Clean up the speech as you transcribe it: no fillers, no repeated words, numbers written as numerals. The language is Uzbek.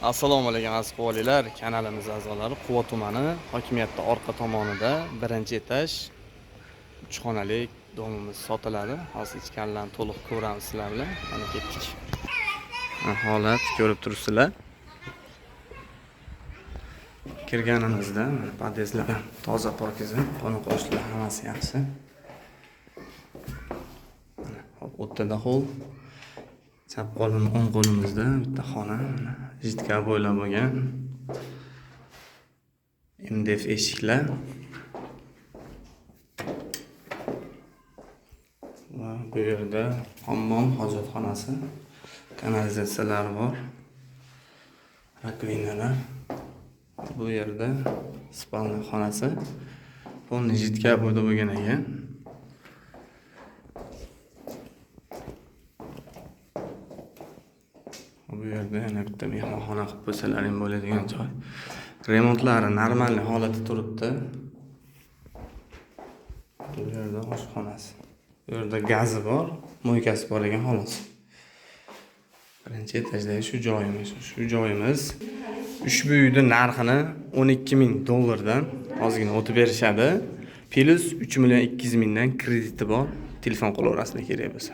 Assalomu alaykum, aziz quvolilar, kanalimiz a'zolari. Quva tumani hokimiyatda orqa tomonida birinchi etaj 3 xonali domimiz sotiladi. Hozir ichkarilarni to'liq ko'ramiz sizlar bilan. Mana ketdik. Holat ko'rib turibsizlar. Kirganimizda mana podyezdlar toza, pokiza, qo'ni qo'shnilar hammasi yaxshi. Mana hop, o'rtada hol. Chap qo'lim, o'ng qo'limizda bitta xona, mana jitka bo'ylab bo'lgan. MDF eshiklar. Va bu yerda hammom, hojatxonasi, kanalizatsiyalar bor. Rakovinalar. Bu yerda spalni xonasi. Polni jitka bo'yda bo'lgan ekan. Bu yerda yana bitta mehmonxona qilib qo'ysalaring bo'ladigan joy. Remontlari normal holatda turibdi. Bu yerda oshxonasi. Bu yerda gazi bor, moykasi bor ekan xolos. Birinchi etajdagi shu joyimiz, shu joyimiz. Ushbu uyni narxini 12 ming dollardan ozgina o'tib berishadi. Plus 3 million 200 mingdan krediti bor. Telefon qilaverasizlar kerak bo'lsa.